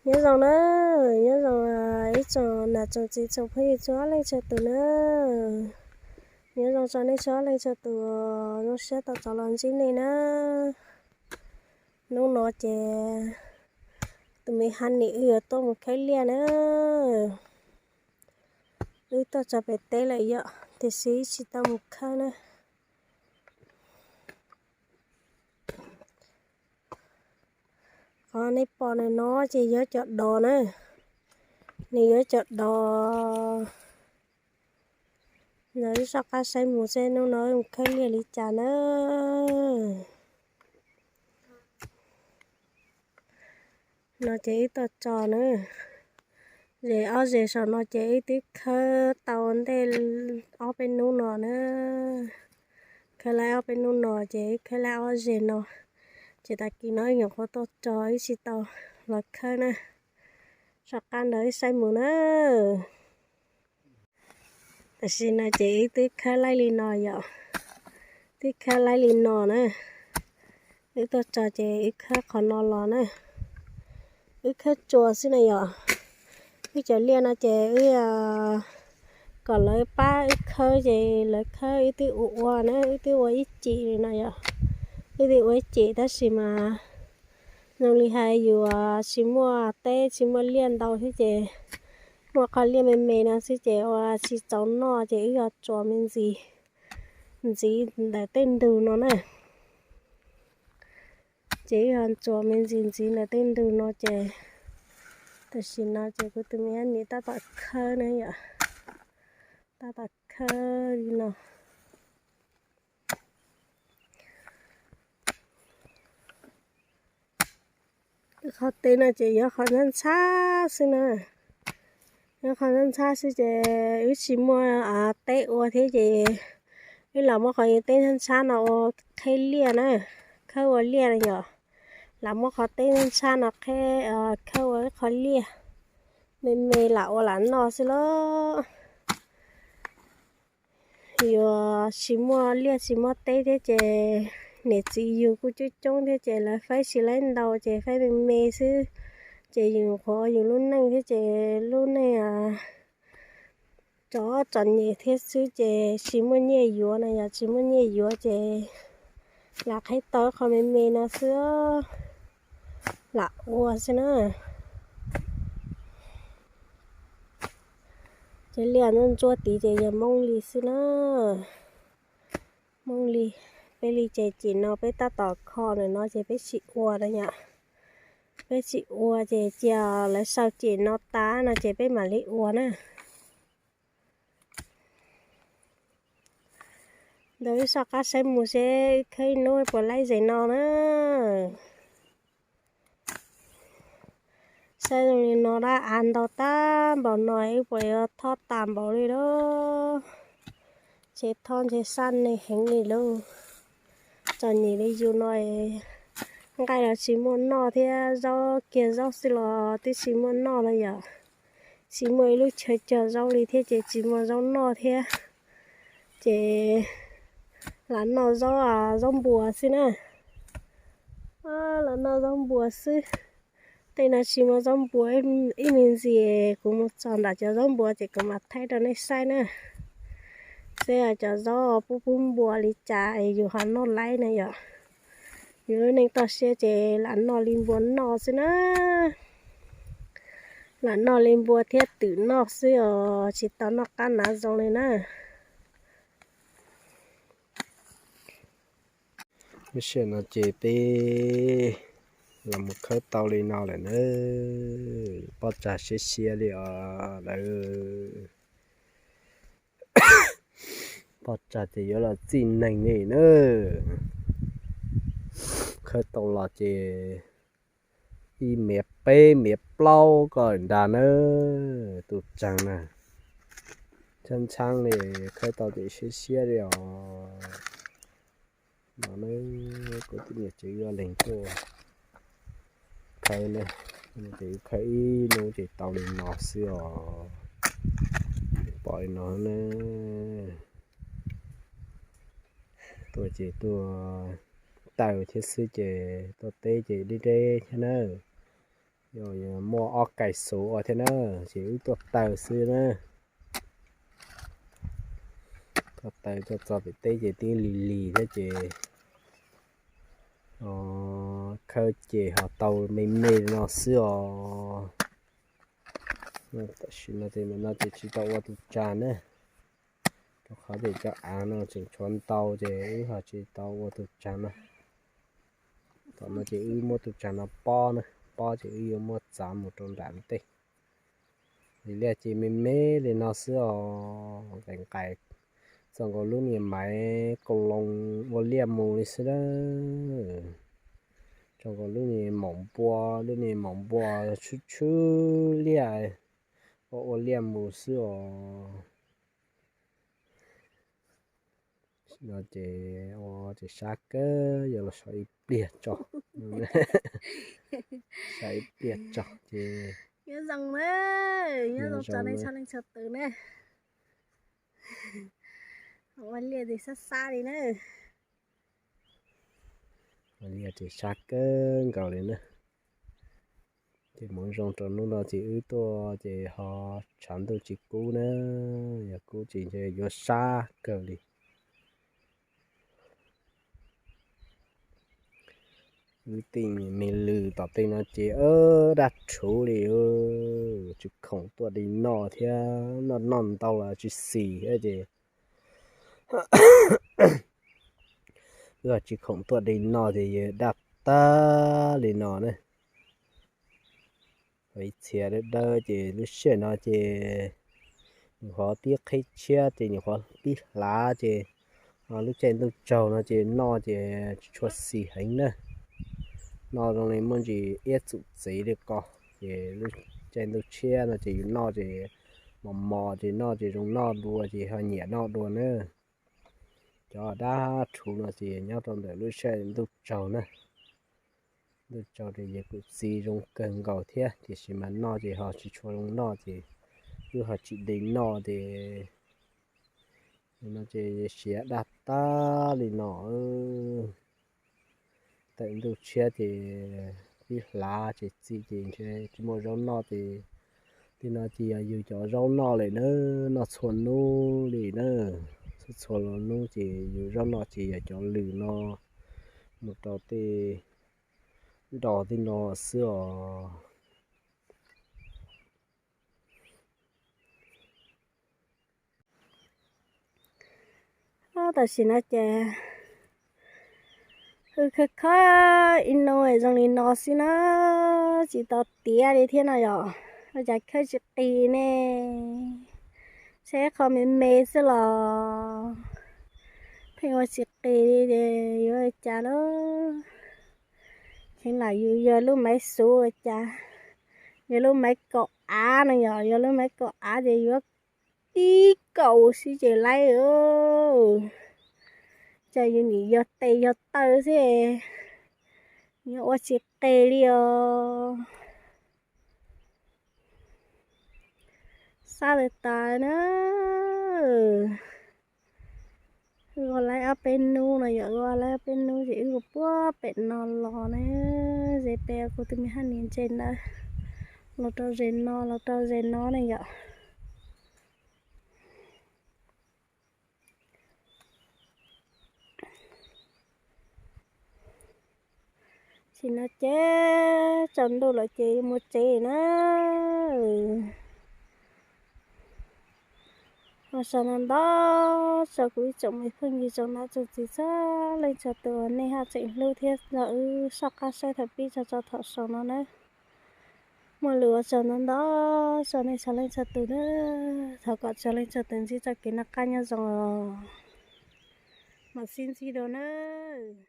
Nyob zoo na, nyob zoo ib tsoom nam tsoom txiv tsoom phooj ywg txhua leej txhua tus na. Nyob zoo tso nej txhua leej txhua tus, zoo siab tau rov los ntsib nej na. Hnub no ces tus me honey wb yuav tuaj mus khawb liaj na. Wb tuaj txog pem teb lawm yom, tiam sis tsis tau mus khawb na. Qhov nej pom ntawm no ces yog cov dos na, nws yog cov dos. Ntawd wb soj qab saib mus seb hnub no wb mus khawb liaj li cas na. No ces wb tuaj txog na, zes ob zes saum no ces wb twb khawb tau ntej ob peb hnub no na. Khawb laib ob peb hnub no ces wb khawb laib ob zes no, ces tag kis no wb nyuam qhuav tuaj txog wb tsis tau los khawb na. Soj qab ntawd wb saib mus na. Tam sim no ces wb twb khawb laib li no yom, twb khawb laib li no na. Wb tuaj txog ces wb khawb qhov no los na, wb khawb tsuas xwb na yom. Wb cov liaj no ces wb kom lawv pab wb khawb ces lawv khawb wb twb ua ua na, wb twb ua ib cim li no yom. Wb twb ua ib cim tab sis mas zoo li hais yus tsis muaj teb tsis muaj liaj ntau thiab ces muaj qhov liaj me me no xwb ces ua tsis txaus noj ces wb yog tsuas me ntsis ntxiv ntawm tej ntug no na. Ces wb yog tsuas me ntsis ntxiv ntawm tej ntug no ces tam sim no ces kuv tus me ab nim tab tom khawb na yom, tab tom khawb li no. Qhov teb no ces yog qhov ntxhab ntxhab xwb na, yog qhov ntxhab ntxhab xwb ces wb tsis muaj teb ua thiab ces wb lam muab qhov teb ntxhab ntxhab no ua qheb liaj na, khawb ua liaj na yom. Lam muab qhov teb ntxhab ntxhab no qheb, khawb ua ib qho liaj me me lam ua lam noj xwb lauj. Yuav tsis muaj liaj tsis muaj teb thiab ces niam txiv yug kuj coob coob thiab ces lawv faib tsis laib ntau ces faib me me xwb. Ces yus qhuav yus lub neej thiab ces lub neej txom txom nyem thiab xwb ces tsis muaj nyiaj yuav na, yog tsis muaj nyiaj yuav ces lam qheb tau qho me me no xwb, lam ua xwb na. Ces liaj ntsuab ntsuab tid ces yog Hmoob li xwb na. Hmoob li, peb li ces cim no peb tab tom kho ntawm no ces peb tsis ua na yom. Peb tsis ua ces cia lawv xaws cim no tas no ces peb mam li ua na. Ntawd wb soj qab saib mus seb wb khawb ib hnub puas laib zem no na. Saib zoo li no dab av ntau tag npaum no wb puas yuav thob tas npaum li lauj. Ntshe thob ntshe sab neeg heev li lauj. Txom nyem li yus no, nqaij los tsis muaj noj thiab, zaub kiag zaub xwb los twb tsis muaj noj no yom. Tsis muaj ib lub chaw cog zaub li thiab ces tsis muaj zaub noj thiab. Ces lam noj zaub, zaub npua xwb na. Lam noj zaub npua xwb. Tej no tsis muaj zaub npua ib me ntsis, kuv mus txog nram cov zaub npua ces kuv mam thaij rau nej saib na. Seb cov zaub pub pub npua li cas yus ho noj laib na yom. Yus lub neej toj siab ces lam noj li npua noj xwb na. Lam noj li npua thiab twm noj xwb os, tsis tau noj qab nav zoo li na. Lub sij hawm no ces peb los mus khawb tau li no lawm na. Pob tsag siab siab li os lawm. Pob tsag ces yuav los txij neeg li na. Khawb tau los ces ib mev peb mev plaub ko nrag na, tus tsaug na. Ntxhab ntxhab li, khawb tau ces siab siab li os. No na, kuv tus niam tsev yuav leeg tuaj khawb na, ces khawb ib hnub ces tau li no xwb os. Pom li no na, tuaj ces tuaj taw thiab xwb ces tuaj teb ces deb deb thiab na. Muaj ob kais xuv ua thiab na, ces wb tuaj taw xwb na. Tuaj taw tuaj txog pem teb ces twb lig lig thiab ces khawb ces ho tau me me no xwb os. Tam sim no ces nim no ces tsis tau ua tus tsag na, rau qhov tias cov av no tseem tshuav ntau ces wb ho tsis tau ua tus tsag no. Tom no ces wb muab tus tsag no pob na, pob ces wb yuav muab txav mus rau nram ntej. Li liaj ces me me li no xwb os, nqaim nqaim, txog nkaus lub niag maiv kaus loos ua liaj mus li xwb na. Txog nkaus lub niag maum npua, lub niag maum npua tshwb tshwb liaj ua ua liaj mus xwb os. No ces ua ces sab kawg, yuav los so ib pliag tso. Sab ib pliag tso ces nyob zoo na, nyob zoo tso nej txhua leej txhua tus na. Ua liaj ces sab sab li na. Ua liaj ces sab kawg nkaus li na. Ces hmoov zoo rau hnub no ces wb tuaj ces ho tshav ntuj tsis kub na, yog kub ces ntshe yuav sab kawg li. Wb tej me lws tom tej no ces daj rhuv li, tsis khoom tuaj de noj thiab, noj noj ntau los tsis xis thiab ces wb tsis khoom tuaj de noj ces yog daj tag li no na. Ib txhia dawb dawb ces lub sij hawm no ces nyuam qhuav pib qhib tshiab ces nyuam qhuav pib hlav ces lub caij ntuj tsaug no ces noj ces tsis tshua xis heev na. Noj zoo li muaj ntsis iab txuj txiv li ko, ces lub caij ntuj tshiab no ces yus noj ces mos mos ces noj ces zoo noj dua ces ho nyiam noj dua na. Cov daj rhuv no ces nyob rau ntawm lub sij hawm ntuj tsaug na. Ntuj tsaug ces yus kuj txi zoo kawg nkaus thiab, tiam sis mas noj ces ho tsis tshua zoo noj ces wb ho tsis de noj ces no ces siav daj tag li no. Tawm ntuj tshiab ces pib hlav ces txi ces ntshe tsis muaj zaub noj ces tej no ces yog yus cov zaub noj lawm na, noj txhua hnub li na. Txhua txhua los hnub ces yus zaub noj ces yog cov lws no mus rau tej nroj tej no xwb os. Tam sim no ces wb khawb khawb ib hnub zoo li no xwb na, tsis tau tiav li thiab no yom. Ua cas khawb tsis qis ne? Tsheb qho me me xwb los pheej ua tsis qis li ces yuav ua cas lauj? Kheev lam yus yog lub maiv xuv ua cas, yog lub maiv kaum av no yom, yog lub maiv kaum av ces yuav tib kaum xwb ces laib. Cas yus nim yog tes yog taw xwb, yuav ua tsis qis li os. Sab tas tas na. Ua laib ob peb hnub no yom, ua laib ob peb hnub ces wb ua puag pem no los na, ze pem kuv tus me haj niam ntse ntawd, los rau ze no, los rau ze no ne yom. Sim no ces tsaus ntuj lawm ces yuav mus tsev na. Ua tsaug ntau ntau rau kuv ib tsoom me phooj ywg tsoom nam tsoom txiv txhua leej txhua tus uas nej haj tseem hlub thiab nrog wb soj qab saib thaum pib txog txog thaum xaus no na. Muaj lus ua tsaug ntau ntau rau nej txhua leej txhua tus na. Thov kom txhua leej txhua tus ntsib txoj kev noj qab nyob zoo os. Mam sib ntsib dua nawb.